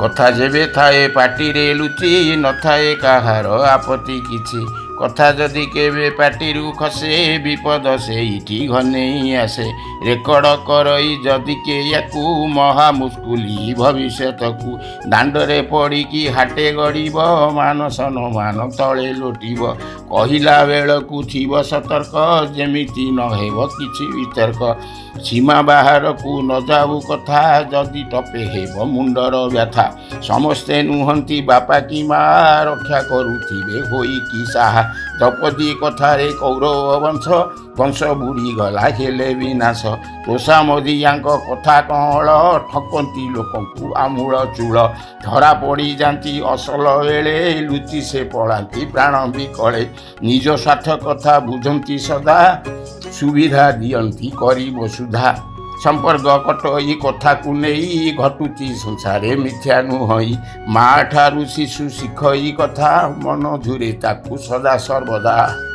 କଥା ଯେବେ ଥାଏ ପାଟିରେ ଲୁଚି, ନଥାଏ କାହାର ଆପତ୍ତି କିଛି। କଥା ଯଦି କେବେ ପାଟିରୁ ଖସେ, ବିପଦ ସେଇଠି ଘନେଇ ଆସେ। ରେକର୍ଡ କରଇ ଯଦି କେ ୟାକୁ, ମହା ମୁସ୍କୁଲି ଭବିଷ୍ୟତକୁ। ଦାଣ୍ଡରେ ପଡ଼ିକି ହାଟେ ଗଡ଼ିବ, ମାନ ସନମାନ ତଳେ ଲୋଟିବ। କହିଲା ବେଳକୁ ଥିବ ସତର୍କ, ଯେମିତି ନ ହେବ କିଛି ବିତର୍କ। ସୀମା ବାହାରକୁ ନ ଯାଉ କଥା, ଯଦି ଟପେ ହେବ ମୁଣ୍ଡର ବ୍ୟଥା। ସମସ୍ତେ ନୁହନ୍ତି ବାପା କି ମା, ରକ୍ଷା କରୁଥିବେ ହୋଇ କି ସାହା। ଦ୍ରୌପଦୀ କଥାରେ କୌରବ ବଂଶ, ବଂଶ ବୁଡ଼ିଗଲା ହେଲେ ବିନାଶ। ତୋଷାମଦିଆଙ୍କ କଥା କଅଁଳ, ଠକନ୍ତି ଲୋକଙ୍କୁ ଆମୂଳ ଚୂଳ। ଧରା ପଡ଼ିଯାନ୍ତି ଅସଲ ବେଳେ, ଲୁଚି ସେ ପଳାନ୍ତି ପ୍ରାଣ ବିକଳେ। ନିଜ ସ୍ୱାର୍ଥ କଥା ବୁଝନ୍ତି ସଦା, ସୁବିଧା ଦିଅନ୍ତି କରିବ ସୁଧା। ସମ୍ପର୍କ କଟଇ କଥାକୁ ନେଇ, ଘଟୁଛି ସଂସାରେ ମିଥ୍ୟା ନୁହଁଇ। ମା ଠାରୁ ଶିଶୁ ଶିଖଇ କଥା, ମନ ଝୁରେ ତାକୁ ସଦା ସର୍ବଦା।